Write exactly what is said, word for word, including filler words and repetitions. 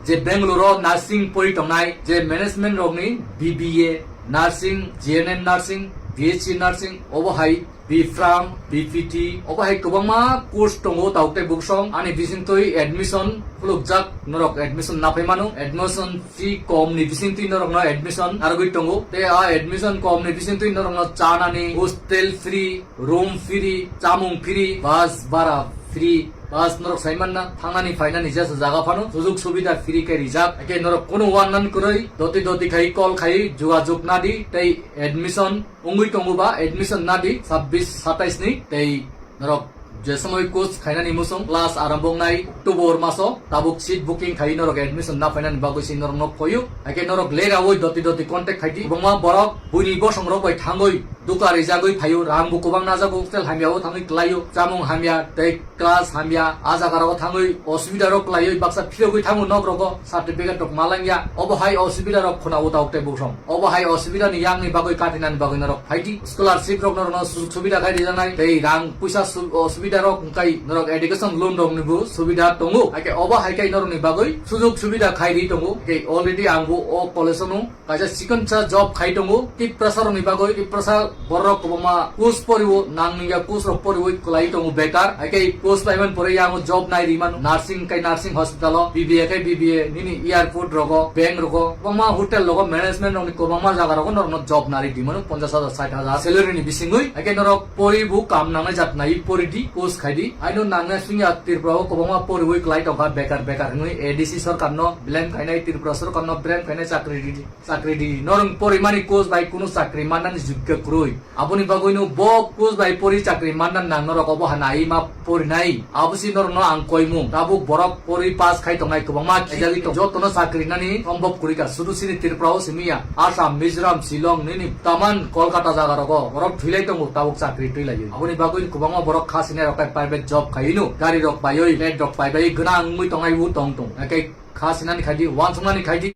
Je Bangalore o nursing pori tongnai, je management rokni B B A nursing, G N M nursing, B S C nursing, obo hai B Pharm, B P T, obo hai kwbangma course tongo, tabuk tei buksong ani bisingtwi admission khulukjak, norok admission naphai mano, admission fee kom ni bisingtwi norokno admission narwgwi tongo, tei a admission kom ni bisingtwi norokno chanani hostel free, room free, chamung free, bus bara free, bus norok sai manna, thangnani phainani jesa jaga phano sujug subida free khe rijak, hakhe norok kunu uannan kwrwi doti doti khai call khai jugajug nadi, tei admission wngwi tongo ba admission nadi sabbish satais ni, tei norok je somoi course khainani musung class arambo wngnai October maso, tabuk seat booking khai norok admission na phainani bagwi se norok nok khoyo, hakhe norok lerawi doti doti contact khaidi, kwbangma borok buini bosong rok bai thangwi duka rijagwi phaio, rang bo kwbang najago, hostel hamya o thangwi klaio, chamung hamya tei class hamya, a jaga rogo thangwi osubida rok klaiwi baksa phirogwi thango nok rogo, certificate rok malangya, obo hai osubida rok khuna uta ukte bukhrom. Obo hai osubida ni yang ni bagwi katinani bagwi norok phaidi, scholarship rok norokno sujug subida khai rijaknai, tei rang puisa su-, osubida rok wngkai norok education loan rok ni bo subida tongo, hakhe obo hai kai norok ni bagwi sujug subida khai ri tongo, hakhe already ang bo o college o no kaisa chikonsa job khai tongo, Tiprasa rokni bagwi, Tiprasa borok kwbangma course poriwo, nangya course rok poriwi kwlai tongo bekar. Hai khe course paimani pore yango job nai rimano, nursing kai nursing hospital o, B B A kai B B A, nini airport rogo, bank rogo, kwbangma hotel rogo, management rokni kwbangma jaga rogo norokno job nari rimano, ponchash hajar, sait hajar salary ni bisingwi. Hai khe norok poribo kam nangnai jat nai pori di, course khai di. Aino nangnai sungya Tripura o kwbangma poriwi kwlai tongkha bekar bekar hinwi A D C sorkar no blame khainai, Tripura sorkar no blame khainai, chakri di. Chakri di, norok porimani course bai kunu chakri mannani jogyo kwrwi. Aboni bagwino bo course bai pori chakri manna nang norok obo hana ai ma porinai. Abo si norokno ang koimung. Tabuk borok pori pass khai tongnai kwbangma khijagwi tong. Jotono chakri nani sombhob kwrwi ka. Sudu sini Tripura o simi ya. Assam, Mizoram, Shillong, nini taman Kolkata jaga rogo borok thwilai tongo tabuk chakri twilaiwi. Aboni bagwi kwbangma borok kha sinai rok kai private job khaino. Gari rok baiwi, flat rok pai bai gwnang wngwi tongnai bo tong tong. Hakhe kha sinani khai di, uansuknani khai di.